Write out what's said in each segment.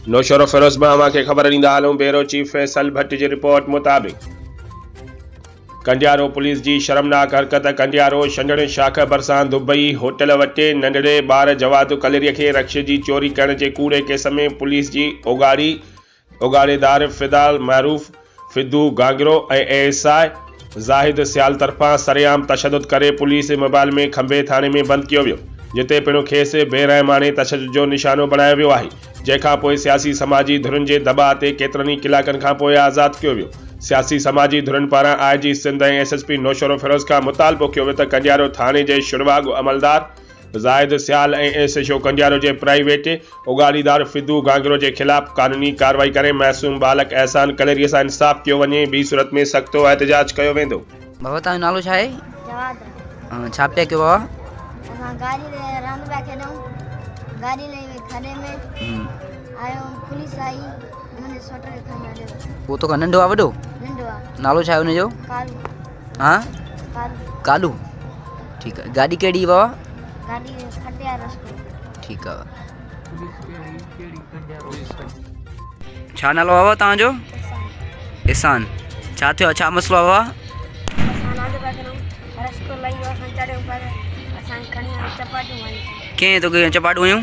نوشهروفيروز مان اوهان کي خبر ڏيندا هلون بيورو چيف فيصل ڀٽ جي رپورٽ مطابق ڪنڊيارو پوليس جي شرمناڪ حرڪت ڪنڊيارو شنڊڻ شاخ ڀرسان دبئي هوٽل وٽ ننڍڙي ٻار جواد ڪليري کي رڪشي جي چوري ڪرڻ جي ڪوڙي ڪيس ۾ پوليس جي اوڳاڙي اوڳاڙيدار فدا معروف Fido Gangro ۽ A S I Zahid Sial طرفان سرعام تشدد ڪري پوليس موبائل ۾ کنڀي ٿاڻي ۾ بند ڪيو ويو جتي پڻ کيس بي رحماڻي تشدد جو نشانو بڻايو ويو آهي جنهن کان پوء سياسي سماجي ڌرين جي دٻاء تي ڪيترن ئي ڪلاڪن کان پوء آزاد ڪيو ويو سياسي سماجي ڌرين پاران I G Sindh ۽ S S P Naushahro Feroze کان مطالبو ڪيو ويو ته ڪنڊيارو ٿاڻي جي شڙواڳ عملدار Zahid Sial ۽ S H O Kandiaro جي پرائيويٽ اوڳاڙيدار فدو گانگرو جي خلاف قانوني ڪارروائي ڪري معصوم ٻالڪ احسان ڪليري سان انصاف ڪيو وڃي ٻي صورت ۾ سخت احتجاج ڪيو ويندو. بابا توهان جو نالو ڇا آهي؟ جواد. ڇا پيا ڪيو بابا؟ اسان گاڏي تي راند پيا کيڏون گاڏي لهي وئي کڏي ۾ آيو پوليس آئي منهنجي سوٽ کي کڻي هليو. هو توکان ننڍو آ وڏو؟ ننڍو آ. نالو ڇا آهي ان جو؟ ڪالو. ها؟ ڪالو. ڪالو ٺيڪ آ گاڏي ڪهڙي بابا؟ گاڏي کٽيا رستو. ٺيڪ آ. ڇا نالو آ بابا توهان جو؟ احسان. ڇا ٿيو آ ڇا مسئلو آ بابا؟ ڪنهن توکي چپاٽون هنيون؟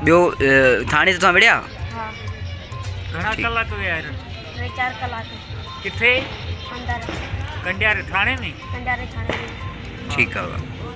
ٻيو ٿاڻي تي توهان وڙهيا؟ گهڻا ڪلاڪ ويا آهن؟ ڪٿي؟ ڪنڊياري ٿاڻي ۾؟ ٺيڪ آ.